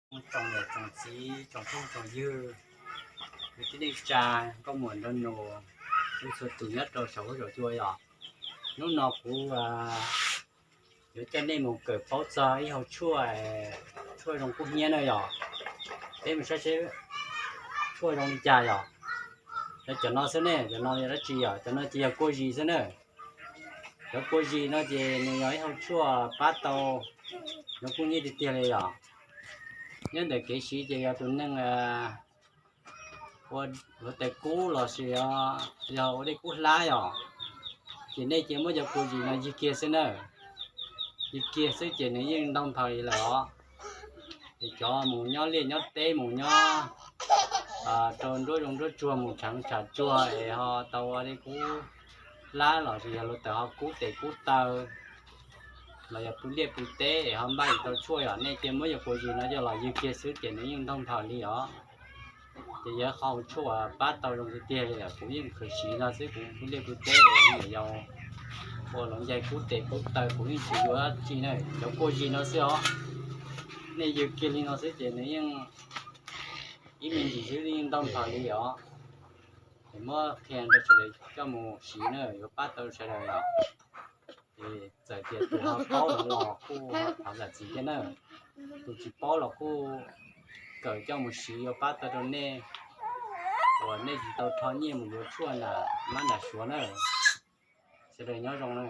Tsoom niam tsoom txiv tsoom phooj tsoom ywg, kwv tij neej tsa, nkauj muam nraug nus, txhua tus nyob rau saum huab saum cua yom. Hnub no kuv yuav coj nej mus kawm paub txog ib hau tshuaj, tshuaj zoo kub hnyiab na yom. Peb mus saib seb tshuaj zoo li cas yom. Yog cov no xwb ne, cov no yog dab tsi yom? Cov no ces yog kua zis xwb na. Cov kua zis no ces nws yog ib hau tshuaj pab tau cov kub hnyiab tiag tiag li yom. Nyob ntawm kev siv ces yog tus neeg ua luv tais kub los sis yog ua dej kub hlab yom, ces nej cia muab cov kua zis no ywg kiag xwb na. Ywg kiag xwb ces nws yeej ntaug nphaws li lawm os. Ces cov mus nyob liaj nyob teb, mus nyob rau nruab zoov nruab tsuag, mus tshav tshav tsuag es ho tau ua dej kub hlab los sis yog luv tais ho kub tes kub taw los yog pw liaj pw teb es ho npaj tsis tau tshuaj yom, nej cia muab cov kua zis no coj los ywg kiag xwb ces nws yeej ntaug nphaws li os. Ces yog qhov tshuaj uas pab tau zoo tiag tiag li lawm. Kuv yeej khwv siv no xwb, kuv pw liaj pw teb es yog ua luv tais kub tes kub taw kuv yeej tsis yuav dab tsi na, cov kua zis no xwb os. Nej ywg kiag li no xwb ces nws yeej ib me ntsis xwb yeej ntaug nphaws li os. Ces muab qhia rau sawv daws coj mus siv na, yuav pab tau sawv daws os. Ces txawm tias tus ho paub los kuj thov zam txim thiab na, tus tsis paub los kuj kawm coj mus siv yuav pab tau rau nej uas nej tsis tau rho nyiaj mus yuav tshuaj nram mab nram suav na. Sawv daws nyob zoo na.